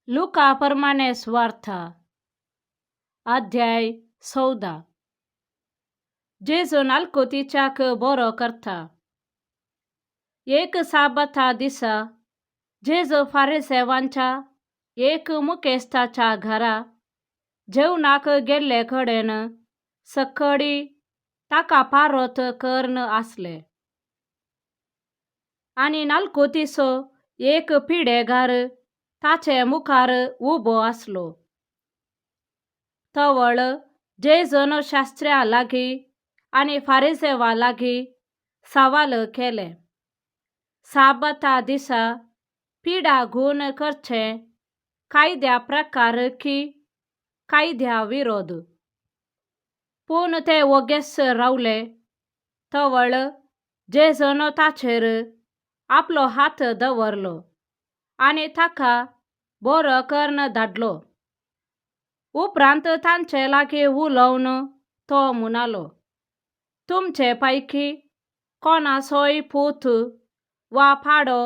लुका प्रमाणे सुवार्थ, अध्याय 14. जेजून आलकुतीच्याक बरो करता. एक साबता दिसा जेजू फारिसेवांच्या एक मुखेस्ताच्या घरा जेवणाक गेल्ले कडेन सकडी ताका पारोत करून आसले. आनी नालकुतीचो एक पिडेगार ताचे मुखार उबो आसलो. तवळ जेजून शास्त्र्यां लागीं आनी फारिसेवां लागीं सवाल केलें, साबता दिसा पिडा गूण करचें कायद्या प्रकार की कायद्या विरोध? पूण ते वोगेच रावले. तवळ जेजून ताचेर आपलो हात दवरलो आनी ताका बरो करून धाडलो. उपरांत तांचे लागीं उलोवन तो म्हणालो, तुमचे पैकी कोणाचोय पूत वा पाडो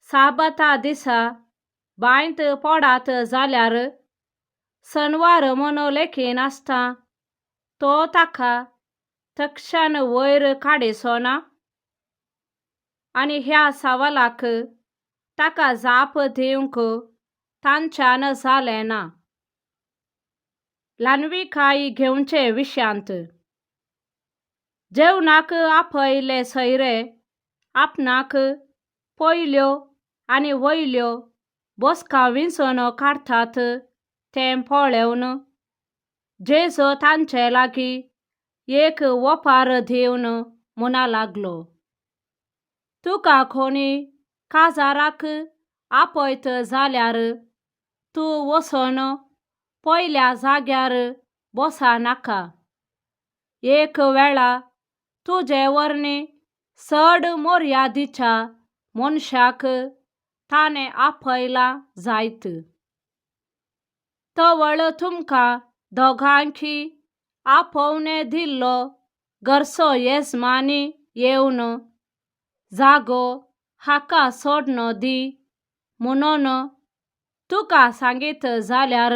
साबता दिसा बांयत पडात जाल्यार सनवार म्हूण लेखिनासतना तो ताका तक्षण वयर काडिचो ना? आनी ह्या सवालाक ताका जाप दिवंक तांच्यान जालें ना. ल्हानविकाय घेवचे विशयांत जेवणाक आपयले सोयरे आपणाक पयल्यो आनी वयल्यो बसका विंचून काडटात तें पळोवन जेजू तांचे लागीं एक ओपार दिवन म्हणा लागलो, तुका कोणी काजाराक आपयत जाल्यार तूं वचून पयल्या जाग्यार बसनाका. एक वेळा तुजे वरवीं चड मर्यादीच्या मनशाक ताणें आपयलां जायत. तवळ तुमकां दोगांकी आपोवणें दिल्लो घरचो येजमानी येवन जागो हाका सोडन दी म्हणून तुका सांगीत जाल्यार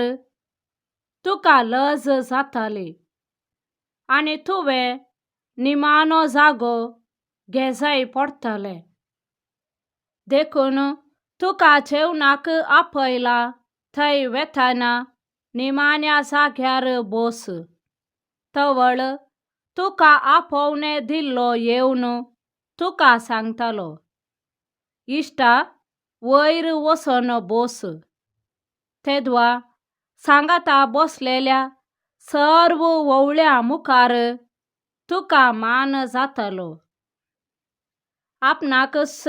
तुका लज जाताली आनी तुवें निमाणो जागो घेजाय पडटलें. देखून तुका जेवणाक आपयलां थंय वेतना निमाण्या जाग्यार बस. तवळ तुका आपोवणें दिल्लो येवन तुका सांगतलो, इश्टा वयर वचून बस. तेदवा सांगाता बसलेल्या सर्व व्होवळ्यां मुखार तुका मान जातलो. आपणाकच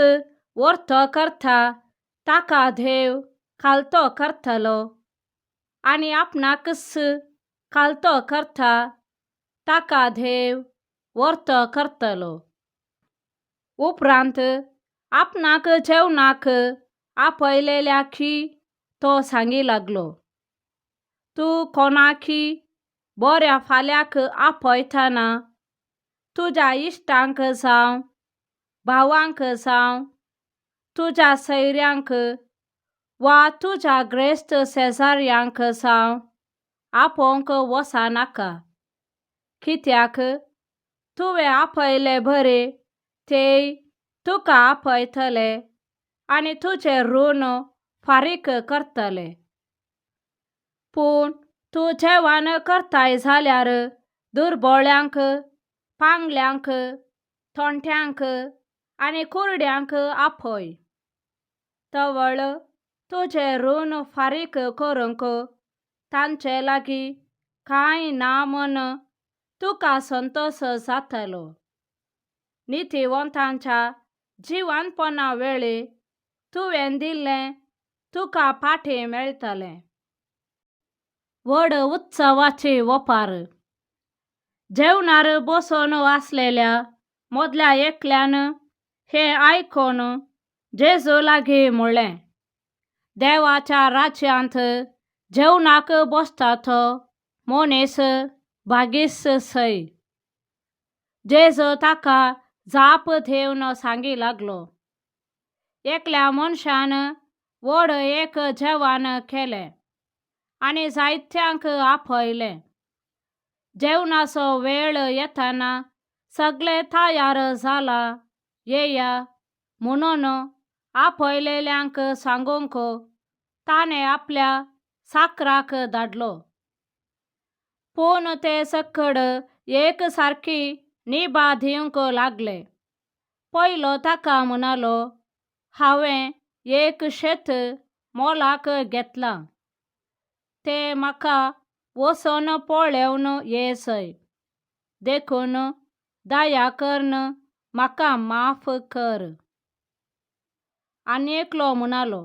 व्हर्तो करता ताका देव खालतो करतलो आनी आपणाकच खालतो करता ताका देव व्हर्तो करतलो. उपरांत आपणाक जेवणाक आपयलेल्याकी तो सांगी लागलो, तूं कोणाकी बऱ्या फाल्याक आपयतना तुज्या इश्टांक जावं भावांक जावं तुज्या सैऱ्यांक वा तुज्या ग्रेस्त शेजाऱ्यांक जावं आपोवंक वचनाका. कित्याक तुवें आपयले बरे तेय तुका आपयतले आनी तुजें ऋण फारीक करतले. पूण तूं जेवण करताय जाल्यार दुर्बोळ्यांक, पांगल्यांक, थोंट्यांक आनी कुरड्यांक आपय. तवळ तुजें ऋण फारीक करूंक तांचे लागीं कांय ना म्हूण तुका संतोश जातलो. नितीवंतांच्या जिवानपणा वेळी तुवें दिल्लें तुका फाटीं मेळटलें. व्हड उत्सवाची ओपार. जेवणार बसून आसलेल्या मदल्या एकल्यान हें आयकून जेजू लागीं म्हणलें, देवाच्या राज्यांत जेवणाक बसता तो मनीस भागीस सय. जेजू ताका जाप दिवन सांगी लागलो, एकल्या मनशान व्हड एक जेवण केलें आनी जायत्यांक आपयलें. जेवणाचो वेळ येतना सगळें तयार जालां येया म्हणून आपयलेल्यांक सांगूंक ताणें आपल्या चाकराक धाडलो. पूण ते सकड एक सारकी निभा दिवंक लागले. पयलो ताका म्हणालो, हांवें एक शेत मोलाक घेतलां, तें म्हाका वचून पळोवन येसय, देखून दया करून म्हाका माफ कर. आनी एकलो म्हणालो,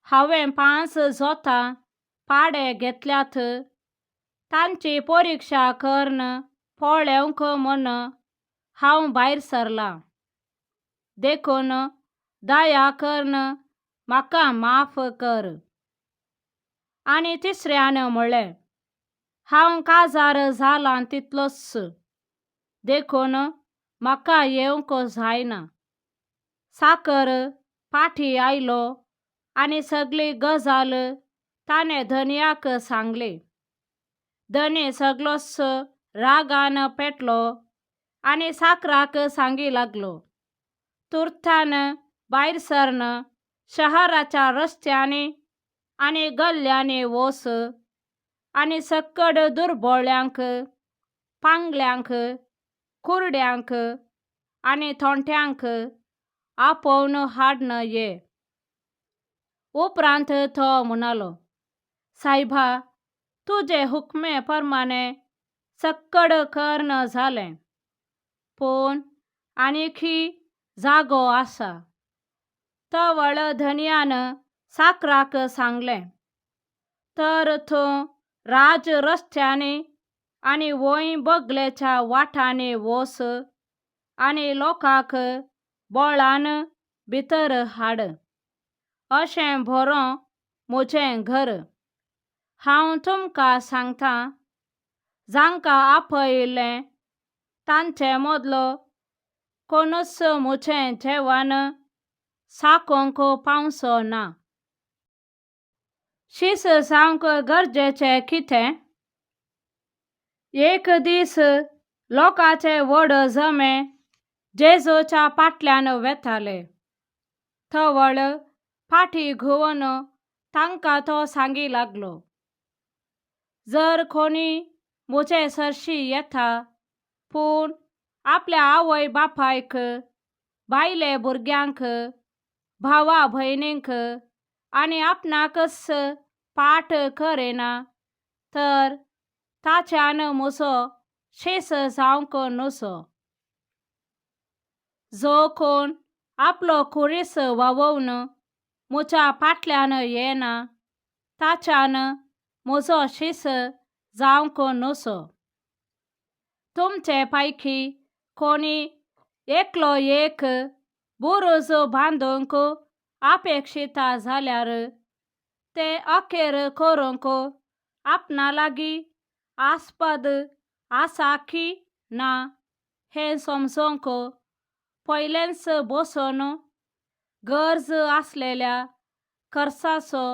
हांवें 5 जोतां पाडे घेतल्यात, तांची परिक्षा करून पळोवंक म्हूण हांव भायर सरलां, देखून दया करून म्हाका माफ कर. आनी तिसऱ्यान म्हळें, हांव काजार जालां तितलोच, देखून म्हाका येवंक जायना. चाकर फाटीं आयलो आनी सगळी गजाल ताणें धनयाक सांगली. धनी सगळोच रागान पेटलो आनी चाकराक सांगी लागलो, तुर्तान भायर सरन शहराच्या रस्त्यांनी आनी गल्ल्यांनी वच आनी सकड दुर्बोळ्यांक, पांगल्यांक, कुरड्यांक आनी थोंट्यांक आपोवन हाडन ये. उपरांत तो म्हणालो, सायबा, तुजे हुकमे प्रमाणे सक्कड करून जालें, पूण आनीकी जागो आसा. तवळ धनयान चाकराक सांगलें, तर तूं राज रस्त्यांनी आनी वंय बगलेच्या वाटांनी वच आनी लोकांक बळान भितर हाड, अशें भरों म्हजें घर. हांव तुमकां सांगतां, जांकां आपयलें तांचे मदलो कोणूच म्हजें जेवण चाखूंक पावचो ना. शीस जावंक गरजेचें कितें? एक दीस लोकांचे व्हड जमे जेजूच्या फाटल्यान वेताले. तवळ फाटीं घुंवन तांकां तो सांगी लागलो, जर कोणी म्हजे सरशी येता पूण आपल्या आवय बापायक, बायले भुरग्यांक, भावा भयणींक आनी आपणाकच पाठ करिना तर ताच्यान म्हजो शीस जावंक नजो. जो कोण आपलो खुरीस व्हांवोवन म्हज्या फाटल्यान येना ताच्यान म्हजो शीस जावंक नजो. तुमचे पैकी कोणी एकलो एक बुरूज बांदूंक अपेक्षिता जाल्यार तें अखेर करूंक आपणा लागीं आस्पद आसा की ना हें समजूंक पयलेंच बसून गरज आसलेल्या खर्चाचो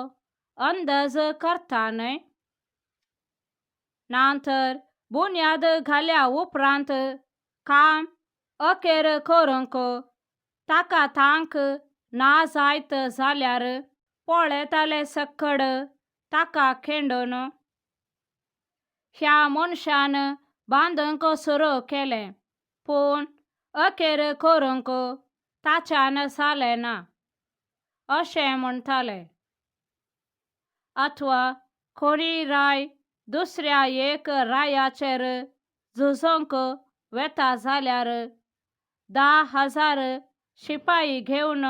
अंदाज करता न्हय? ना तर बुन्याद घाल्या उपरांत काम अखेर करूंक ताका तांक ना जायत जाल्यार पळयताले सकड ताका खेंडून ह्या मनशान बांदूंक सुरू केलें, पूण अखेर करूंक ताच्यान जालें ना, अशें म्हणटाले. अथवा कोणीय राय दुसऱ्या एक रायाचेर झुजूंक वेता जाल्यार 10,000 शिपाई घेवन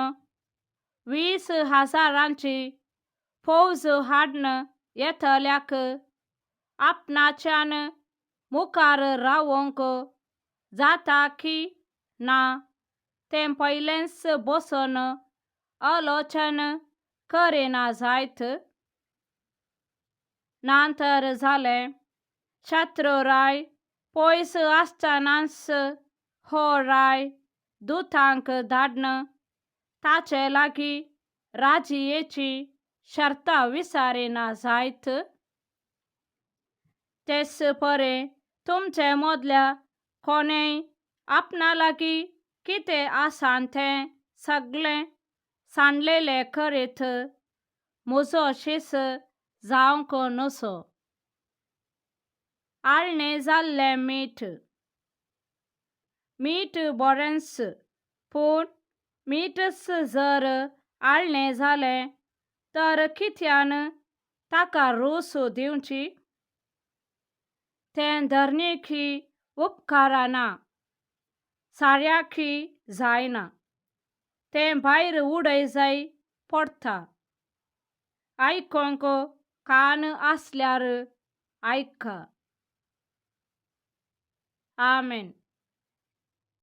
20,000 फौज हाडून येतल्याक आपणाच्यान मुखार रावंक जाता की ना तें पयलेंच बसून आलोचन करिना जायत? ना तर जालें, शत्रुराय पयस आसतनाच हो राय दुतांक धाडन ताचे लागीं राजयेची शर्तां विसारिना जायत? तेच परे तुमचे मदल्या कोणेय आपणा लागीं कितें आसा तें सगळें सांडलेलें करीत म्हजो शीस जावंक नसो. आळणें जाल्लें मीठ. मीठ बरेंच, पूण मीठच जर आळणें जालें तर कित्यान ताका रूच दिवची? तें धरणीकी उपकारना, साऱ्याकी जायना, तें भायर उडय जाय पडटा. आयकोंक कान आसल्यार आयका. आमेन.